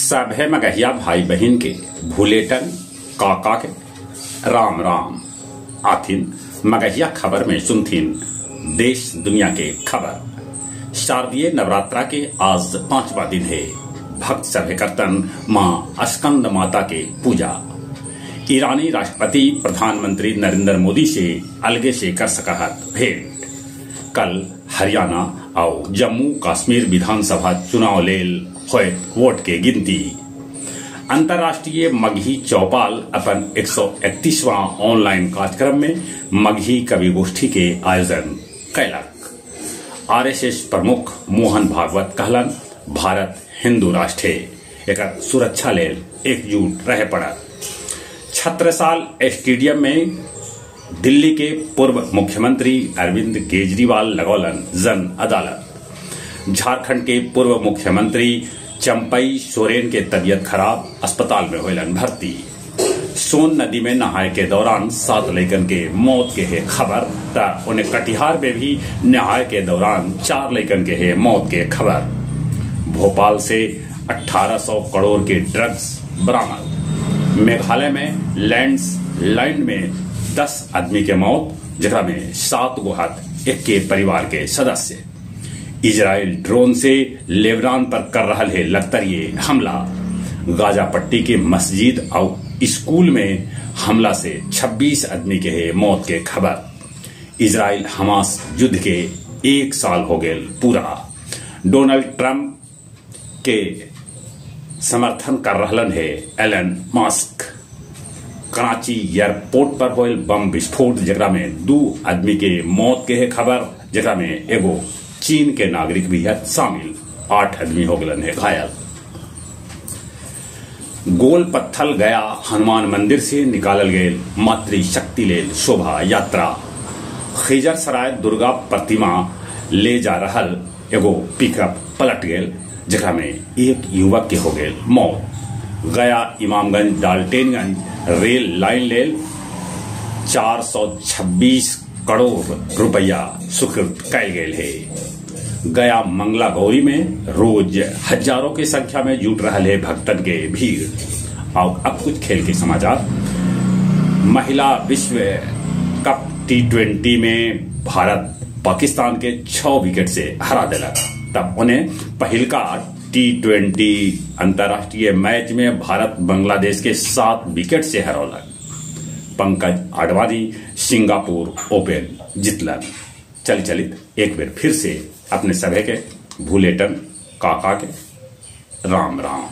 सभे मगहिया भाई बहिन के भूलेटन काका के राम राम। आथिन मगहिया खबर में सुनथिन देश दुनिया के खबर। शारदीय नवरात्रा के आज 5वां दिन है। भक्त सभे करतन मां स्कंद माता के पूजा। ईरानी राष्ट्रपति प्रधानमंत्री नरेंद्र मोदी से अलगे से कर सकहत भेंट। कल हरियाणा और जम्मू कश्मीर विधानसभा चुनाव लेल होयत वोट के गिनती। अंतर्राष्ट्रीय मगही चौपाल अपन 131वां ऑनलाइन कार्यक्रम में मगही कवि गोष्ठी के आयोजन कैलक। आरएसएस प्रमुख मोहन भागवत कहलन, भारत हिंदू राष्ट्र है, एकर सुरक्षा लेल एकजुट रहे पड़त। छत्रसाल स्टेडियम में दिल्ली के पूर्व मुख्यमंत्री अरविंद केजरीवाल लगौलन जन अदालत। झारखंड के पूर्व मुख्यमंत्री चंपई सोरेन के तबीयत खराब, अस्पताल में होलन भर्ती। सोन नदी में नहाए के दौरान 7 लड़कन के मौत के है खबर, त उन्हें कटिहार में भी नहाए के दौरान 4 लड़कन के है मौत के खबर। भोपाल से 1800 करोड़ के ड्रग्स बरामद। मेघालय में लैंडस्लाइड में 10 आदमी के मौत, जकरा में 7 गो हाथ एक के परिवार के सदस्य। इजराइल ड्रोन से लेबनान पर कर रहा है लश्तरिये हमला। गाजा पट्टी के मस्जिद और स्कूल में हमला से 26 आदमी के है मौत के खबर। इजराइल हमास युद्ध के 1 साल हो गए पूरा। डोनाल्ड ट्रंप के समर्थन कर रहलन है एलन मस्क। कराची एयरपोर्ट पर होल बम विस्फोट, जकरा में 2 आदमी के मौत के है खबर, जकरा में एगो चीन के नागरिक भी है शामिल। 8 आदमी हो गए है घायल। गोल पत्थल गया हनुमान मंदिर से निकालल गए मातृशक्ति लेल शोभा यात्रा। खिजरसराय दुर्गा प्रतिमा ले जा रहल एगो पिकअप पलट गेल, जकरा में एक युवक के हो गए मौत। गया इमामगंज डाल्टेनगंज रेल लाइन लेल 426 करोड़ रुपया स्वीकृत कैल गेल है। गया मंगला गौरी में रोज हजारों की संख्या में जुट रहा है भक्तन के भीड़। और अब कुछ खेल के समाचार। महिला विश्व कप T20 में भारत पाकिस्तान के 6 विकेट से हरा दिलक। तब उन्हें पहिलका T20 अंतर्राष्ट्रीय मैच में भारत बांग्लादेश के 7 विकेट से हरौलक। पंकज आडवाणी सिंगापुर ओपन जीतलन। चल चलित एक बार फिर से अपने सभे के भूलेटन काका के राम राम।